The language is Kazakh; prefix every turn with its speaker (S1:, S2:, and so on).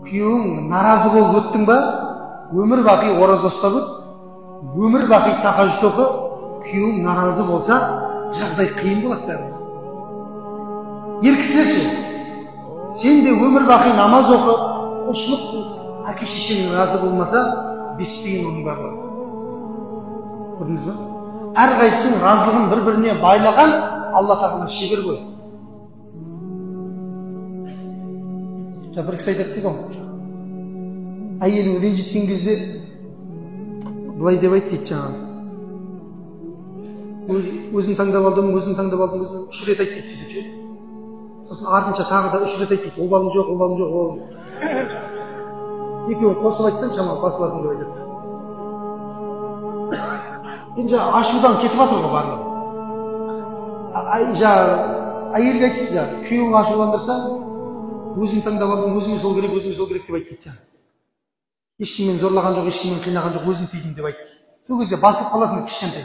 S1: Күйеуің наразы болып өттің ба, өмір бақи ораза ұстап өт, өмір бақи тахажжуд оқы, күйеуің наразы болса, жағдай қиын болады бәрібір. Ер кісілер ше, сен де өмір бақи намаз оқы, құлшылық қыл, әке шешең разы болмаса, бес тиын оның барлығы. Көрдіңіз ба? Әрқайсысының разылығын бір-біріне байлаған Алла тағала шебер ғой. Бір кісі айтады дейді ғой, әйелің ренжіткен кезде былай деп айт дейді жаңағы. Өзін таңдап алдым, өзін таңдап алдым, өзін 3 рет айт дейді сөйтіп ше. Сосын артынша тағы да 3 рет айт дейді, обалың жоқ, обалың жоқ, обалың жоқ. Екеуін қосып айтсаң шамалы басыласың деп айтады. Енді жаңа ашудан кетіп жатыр ғой барлығы. Жаңа әйелге айтыпты жаңа, күйеуің ашуландырса, өзім таңдап алдым, өзіме сол керек, өзіме сол керек деп айтты дейді жаңа. Ешкім мені зорлаған жоқ, ешкім мені қинаған жоқ, өзім тидім деп айтты. Сол кезде басылып қаласың кішкентай.